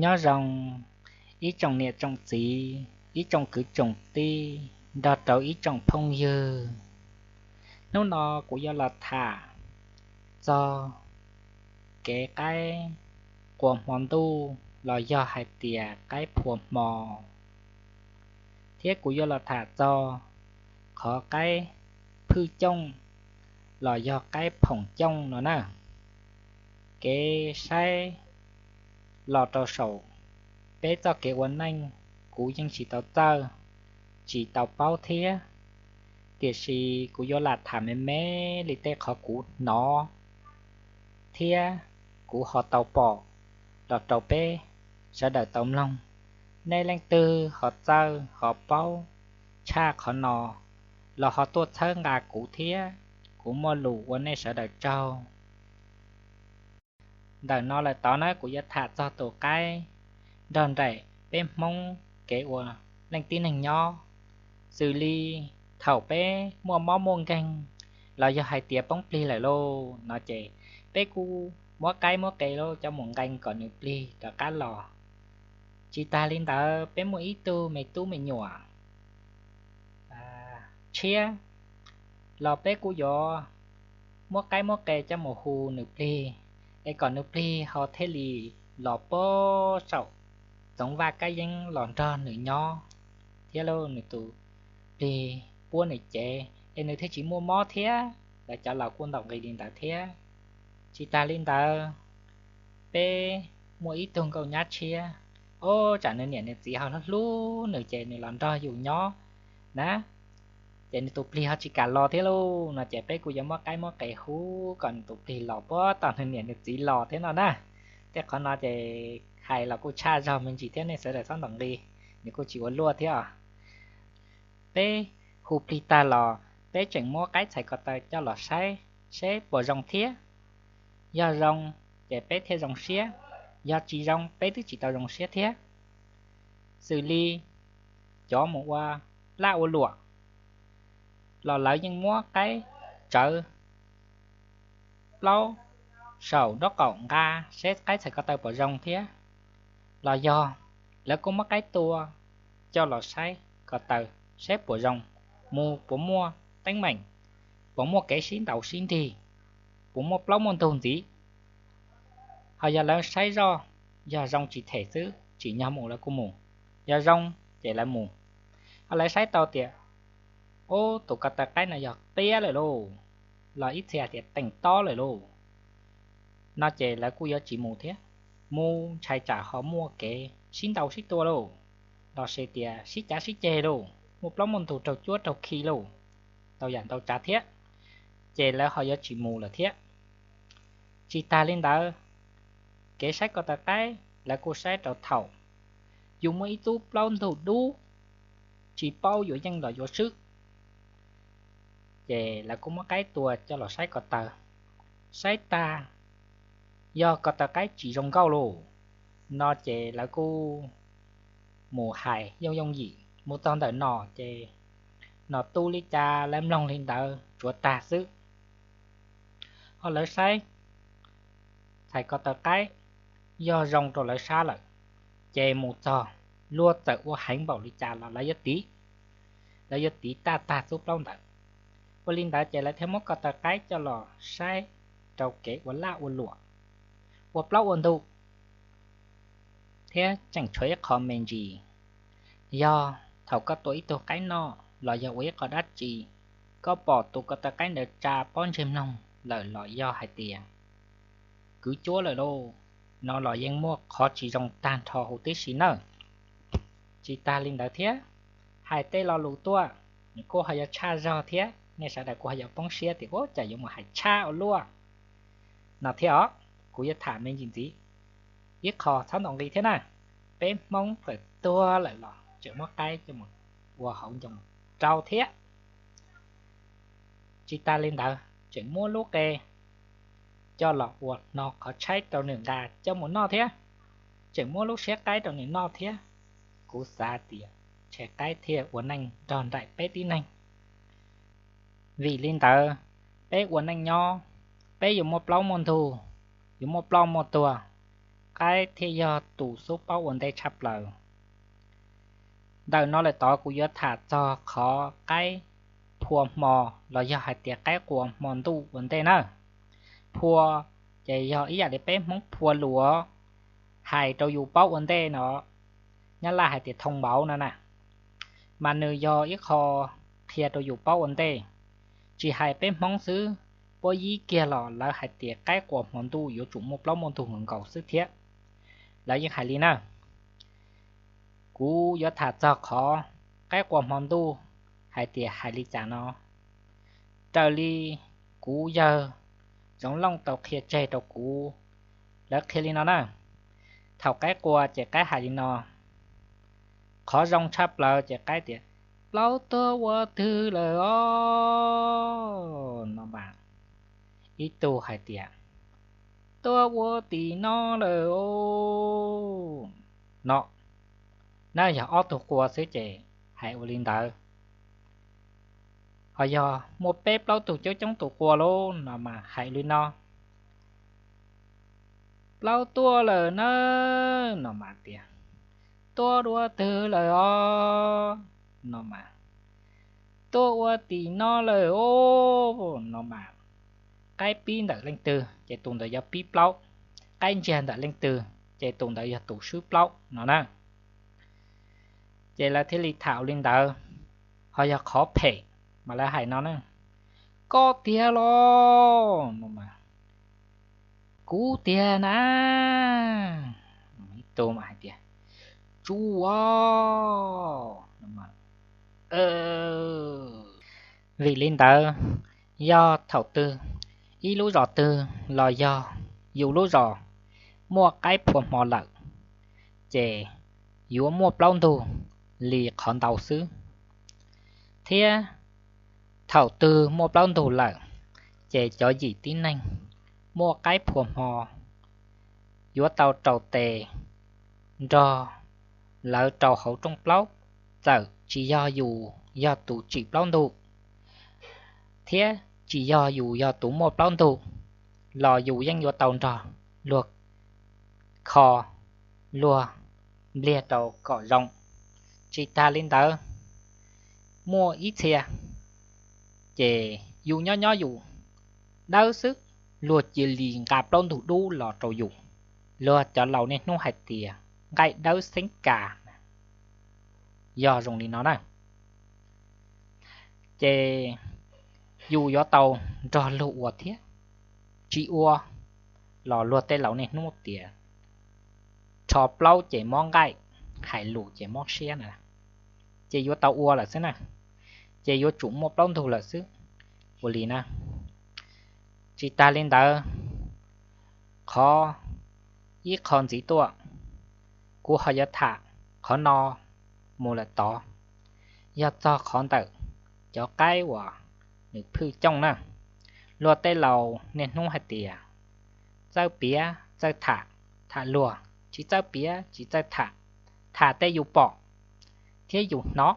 Nyob zoo ib tsoom niam tsoom txiv, ib tsoom kwv tsoom tij, nrog rau ib tsoom phooj ywg. Hnub no kuv yuav los tham txog kev qaib qua hmo ntuj los yog hais tias qaib phua hmo, thiab kuv yuav los tham txog qhov qaib phwj cooj los yog qaib phoom cooj no na. Kev saib los rau saum peb txoj kev ua neej, kuv yeej tsis tau txawj, tsis tau paub thiab, tiam sis kuv yuav lam tham me me li tej qhov kuv hnov thiab kuv ho tau pom los rau peb sawv daws tau mloog. Nej leej twg ho txawj ho paub tshaj qhov no los ho tuaj txhawb nqa kuv thiab, kuv muaj lus ua nej sawv daws tsaug. Ntawm no lawm tod na kuv yuav tham txog tus qaib nrog nraim peb Hmoob kev ua neej tib neeg nyob. Xws li thaum peb muaj mob muaj nkeeg los yog hais tias poob plig lawm lauj no ces peb kuj muab qaib muab qe coj mus nqee kom nws plig rov qab los. Tsis tas li ntawd peb muaj ib tug me tub me nyuam tshiab los peb kuj yuav muab qaib muab qe coj mus hu nws plig, es kom nws plig ho thiaj li los puag saum txoov vaj kab yeeb los nrog nws nyob thiab lauj, nws tus plig puab nws cev es nws thiaj tsis muaj mob thiab. Lawv cov laus kuj ntaus nqi li ntawd thiab. Tsis tas li ntawd, peb muaj ib tug nkauj nyab tshiab, ob tsam nws niam nws txiv ho hlub hlub nws ces nws los nrog yus nyob na, ces nws tus plig ho tsis kam los thiab lauj no ces peb kuj yuav muab qaib muab qe hu kom nws tus plig los puag tom nws niam nws txiv los thiab no na. Tej qhov no ces hais los kuj tshaj zog me ntsis thiab, nej sawv daws txhob ntaus nqi, nws kuj tsis ua luaj thiab os. Peb hu plig tag los peb tseem muab qaib txhais ko taw coj los saib seb puas zoo thiab. Yog zoo ces peb thiaj zoo siab, yog tsis zoo peb twb tsis tau zoo siab thiab. Xws li cov mus ua laj ua luam los lawv yeej muab qaib tsawv plaub saum nraub qaum nqa seb qaib txhais ko taw puas zoo thiab, los yog lawv kuj muab qaib tua coj los saib ko taw seb puas zoo, mus puas muaj teeb meem, puas muaj kev sib ntaus sib nrig, puas muaj plaub muaj ntug ntxiv. Ho yog lawv saib zoj, yog zoo tsis them xwb tsim nyog mus lawv kuj mus, yog zoo ces lawv mus. Ho lawv saib tau tias, ub, tus ko taw qaib no yog qiab lawm lauj, los ib txhia tias teem tob lawm lauj, no ces lawv kuj yuav tsis mus thiab. Mus ntshai tsam ho muaj kev sib ntaus sib tua lauj, los sis tias sib cav sib ceg lauj, muaj plaub muaj ntug raug cuab raug khi lauj, ntau yam ntau tsav thiab, ces lawv ho yuav tsis mus lawm thiab. Tsis tas li ntawd, kev saib ko taw qaib lawv kuj saib rau thaum yus muaj ib txub plaub ntug dub, tsis paub yuav yeej los yuav swb, ces lawv kuj muab qaib tua coj los saib ko taw. Saib tag, yog ko taw qaib tsis zoo nkauj lauj, no ces lawv kuj mus hais yooj yooj yim, mus txog ntawm nom ces nom tu li cas lawv mloog li ntawd tsuav tag xwb. Ho lawv saib txhais ko taw qaib, yog zoo rau lawv sab lawm, ces mus txog luag txawm ua heev npaum li cas los lawv yuav tiv, lawv yuav tiv taj tag txub plaub ntawd. Ua li ntawd ces lawv thiaj muab ko taw qaib coj los saib rau kev ua laj ua luam, ua plaub ua ntug, thiab tseem tshuav ib qho me ntsis, yog thaum koj tua ib tug qaib noj los yog ua ib qho dab tsi, koj pom tus ko taw qaib ntawd tsa pob ntseg mloog lawm los yog hais tias kwv cuab lawm lauj, no los yeej muaj qhov tsis zoo tag nrho huv tib si nawb. Tsis tas li ntawd thiab, hais tej lo lus tuaj, nws kuj ho yuav tshaj zog thiab, nej sawv daws kuj ho yuav poob siab tias ua cas yuav mus hais tshaj ua luaj no thiab os. Kuv yuav tham me ntsis ntxiv ib qho txhob ntaus nqi thiab na. Peb Hmoob txawm tuag lawm los tseem muab qaib coj mus ua hauv ncoo rau thiab. Tsis tas li ntawd tseem muab lub qe coj los ua hno qhov tshaib rau nws nqa coj mus noj thiab, tseem muab lub siab qaib rau nws noj thiab. Kuv xav tias ntshe qaib thiaj ua neej nrog nraim peb tib neeg. Vim li ntawd, peb ua neej nyob, peb yuav muaj plaub muaj ntug, yuav muaj ploj muaj tuag, qaib thiaj yog tus xub paub ua ntej tshaj plaws. Ntawm no lawm tod kuv yuav tham txog qhov qaib phua hmo los yog hais tias qaib quas hmo ntuj ua ntej na. Phua ces yog ib yam li peb Hmoob phua lus, hais rau yus paub ua ntej no, Nyab Laj hais tias thông báo no na, mas nws yog ib qho qhia rau yus paub ua ntej. Tsis hais peb Hmoob xwb, puab yib kiag los lawv hais tias qaib quas hmo ntuj yuav tsum muaj plaub muaj ntug nkaus nkaus xwb thiab. Lawv yeej hais li na. Kuv yuav tham txog qhov qaib quas hmo ntuj hais tias hais li cas no. Raws li kuv yawg Zoov Looj tau qhia tseg rau kuv, lawv qhia li no na. Thaum qaib quas ces qaib hais li no. Qhov zoo tshaj plaws ces qaib tias, plaub tuaj ua twg lawm os no mas, ib tug hais tias, tuaj ua tim no lawm os no. Na yog ob tug qua xwb ces hais ua li ntawd. Ho yog muaj peb plaub tug coob coob tus qua lauj no mas hais ua li no. Plaub tuaj lawm na no mas tias, tuaj dua twg lawm os no mas, tuaj ua tim no lawm os no mas, qaib pib ntawm leej twg ces tus ntawd yuav pib plaub, qaib ntsiag ntawm leej twg ces tus ntawd yog tus swb plaub no na. Ces lawv thiaj li tham ua li ntawd. Ho yog qhov phem mas lawv hais no na, koj tiag los no, kuv tiag na. Ib tug mas hais tias, tsuj os. Vim li ntawd, yog thaum twg ib lub zos twg los yog yus lub zos muaj qaib phua hmo lawm, ces yuav muaj plaub ntug li qhov ntau xwb. Thiab thaum twg muaj plaub ntug lawm, ces cov yim tib neeg muaj qaib phua hmo yuav tau rau tes nrog lawv rau hauv rooj plaub, txawm tsis yog yus yog tus tsim plaub ntug, thiab tsis yog yus yog tus muaj plaub ntug, los yus yeej yuav tau nrog luag kho, luag npliag rau kom zoo. Tsis tas li ntawd, muaj ib txhia ces yus nyob nyob yus dawb xwb, luag cia li nqa plaub ntug dub los rau yus. Luag cov laus niaj hnub hais tias nqaij dawb xeeb kas, yog zoo li no na. Ces yus yuav tau nrog luag ua thiab. Tsis ua los luag tej laus niaj hnub tias rho plaub ces mob nqaij, hais lus ces mob siab na. Ces yuav tau ua lawm xwb na, ces yuav tsum muaj plaub ntug lawm xwb. Ua li na. Tsis tas li ntawd, qhov ib qho ntxiv tuaj, kuv ho yuav tham qhov no mus lawm tod, yog txog qhov ntawm cov qaib uas nws phwj cooj na. Luag tej laus niaj hnub hais tias txawj piav txawj tham, tham luag tsis txawj piav tsis txawj tham, tham tej yus pom thiab yus hnov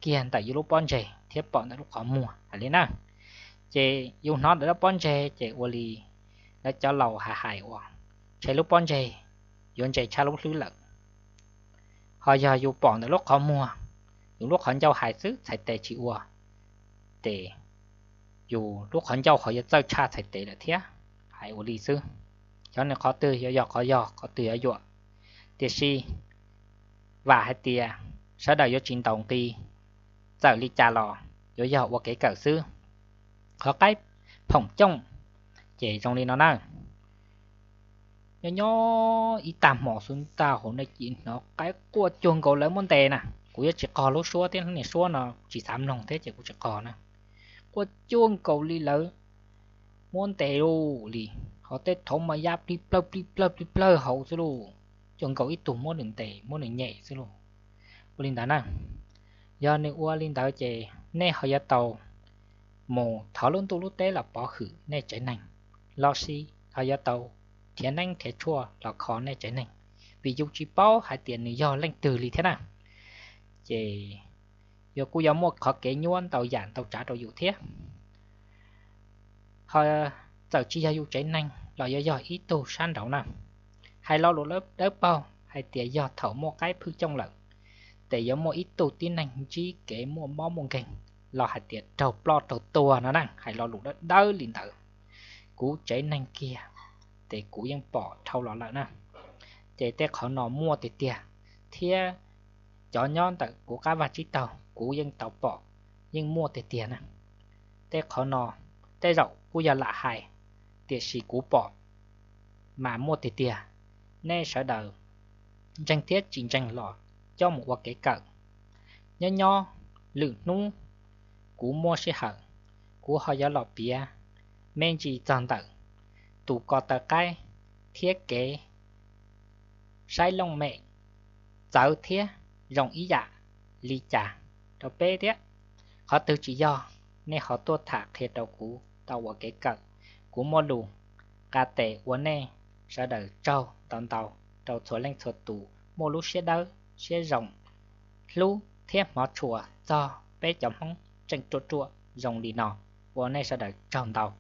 kiag ntawm yus lub pob ntseg thiab pom ntawm lub qhov muag hais li na. Ces yus hnov ntawm lub pob ntseg ces ua li lawv cov laus hais hais uas ntshe lub pob ntseg yuav ntse tshaj lub hlwb lawm. Ho yog yus pom ntawm lub qhov muag, yus lub qhov ncauj hais xwb txhais tes tsis ua, ces yus lub qhov ncauj ho yuav txawj tshaj txhais tes lawm thiab. Hais ua li xwb, xyov nws qhov twg yuav yog qhov yog, qhov twg yuav yuam. Tiam sis vam hais tias sawv daws yuav tsis ntaus nqi, txawm li cas los yuav yog ua kev kawm xwb. Qhov qaib phoom cooj ces zoo li no na. Nyob nyob ib tag hmo xwb tag hauv nej cia li hnov qaib quaj cuag nkaus lawv muab ntes na. Kuv yuav tsis qog lub suab thiab, niag suab no tsis xav mloog thiab ces kuv tsis qog na. Quaj cuag nkaus li lawv muab ntes li, ho tej thaum mas ya plig plawg plig plawg plig plawg hauv xwb lauj. Cuag nkaus ib tug muab nws ntes muab nws nyem xwb lauj. Ua li ntawd na, yog nws ua li ntawd ces nej ho yuav tau mus thov lub ntuj lub teb los pov hwm nej tsev neeg, los sis ho yuav tau nrhiav neeb nrhiav tshuaj los kho nej tsev neeg, vim yus tsis paub hais tias nws yog leej twg li thiab na. Ces yus kuj yuav muaj qhov kev nyuaj ntau yam ntau tsav rau yus thiab. Ho txawm tsis yog yus tsev neeg los yuav yog ib tug sab nraud na, Hais lo lus dawb paug hais tias yog thaum muaj qaib phwj cooj lawm, ces yuav muaj ib tug tib neeg ntsib kev muaj mob muaj nkeeg los hais tias raug ploj raug tuag no na, hais lo lus dawb dawb li ntawd. Kuv tsev neeg kiag, ces kuv yeej pom dhau los lawm na. Ces tej qhov no muaj tiag tiag, thiab cov nyob ntawm kuv qab vaj tsib taug kuv yeej tau pom, yeej muaj tiag tiag na. Tej qhov no tej zaum kuj yog lam hais, tiam sis kuv pom mas muaj tiag tiag. Nej sawv daws ntseeg thiab tsis ntseeg los coj mus ua kev kawm. Nyob nyob lwm hnub kuv muaj sij hawm, kuv ho yuav los piav me ntsis txog ntawm tus ko taw qaib thiab kev saib looj mem txawv thiab zoo ib yam li cas rau peb thiab. Qhov twg tsis yog, nej ho tuaj tham qhia rau kuv tau ua kev kawm. Kuv muaj lus nqa tes ua nej sawv daws tsaug ntau ntau rau txhua leej txhua tus muaj lub siab dawb siab zoo, hlub thiab hmov tshua txog peb cov Hmoob tseem ruaj ruaj zoo li no. Ua nej sawv daws tsaug ntau.